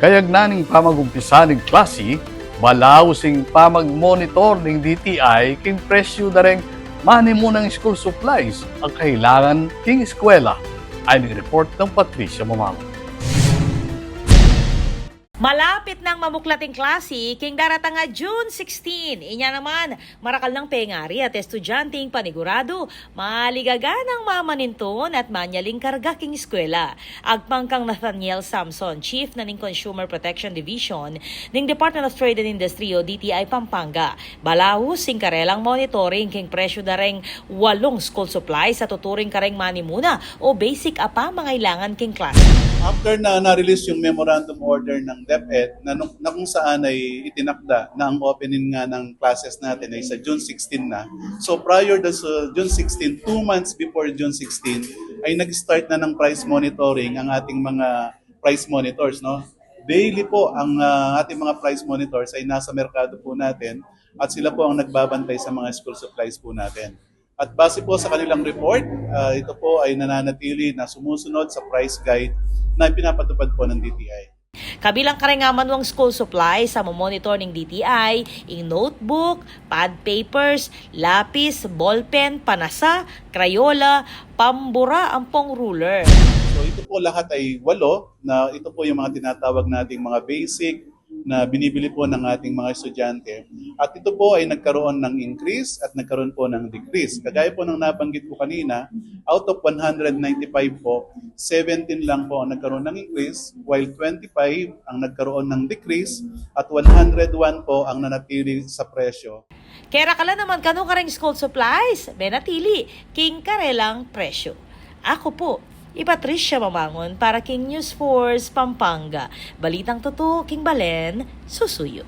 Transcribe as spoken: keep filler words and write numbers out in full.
Kayag na ning pamagumpisa ning klasi, balaus ing pamagmonitor ning D T I king presyu da reng manimunang school supplies a kailangan king eskwela. Ay ning report nang Patricia Mamango. Malapit nang mamuklat ing klasi king daratang a June sixteen. Inya naman, marakal nang pengari at estudyanteng paniguradu, maligaga nang mamanintun at manyaling karga king eskwela. Agpang kang Nathaniel Samson, Chief na ning Consumer Protection Division ning Department of Trade and Industry o D T I Pampanga, balaus ing karelang monitoring king presyu da reng walung school supplies a tuturing kareng manimuna o basic a pamangailangan king klase. After na na-release yung memorandum order ng DepEd na, nung, na kung saan ay itinakda na ang opening nga ng classes natin ay sa June sixteen na. So prior doon sa June sixteen, two months before June sixteen, ay nag-start na ng price monitoring ang ating mga price monitors, no? Daily po ang ah, ating mga price monitors ay nasa merkado po natin at sila po ang nagbabantay sa mga school supplies po natin. At base po sa kanilang report, ah, ito po ay nananatili na sumusunod sa price guide na pinapatupad po ng D T I. Kabilang kareng manuang school supplies a momonitor ning D T I, ing notebook, pad papers, lapis, ballpen, panasa, Crayola, pambura ampong ruler. So ito po lahat ay walo na ito po yung mga tinatawag nating mga basic na binibili po ng ating mga estudyante. At ito po ay nagkaroon ng increase at nagkaroon po ng decrease. Kagaya po ng nabanggit ko kanina, out of one hundred ninety-five po, seventeen lang po ang nagkaroon ng increase, while twenty-five ang nagkaroon ng decrease at one hundred one po ang nanatili sa presyo. Kaya rakal na naman kanu kareng school supplies, menatili king karelang presyu. Aku pu, i Patricia Mamangon para king News Force Pampanga. Balitang tutu king balen, susuyu.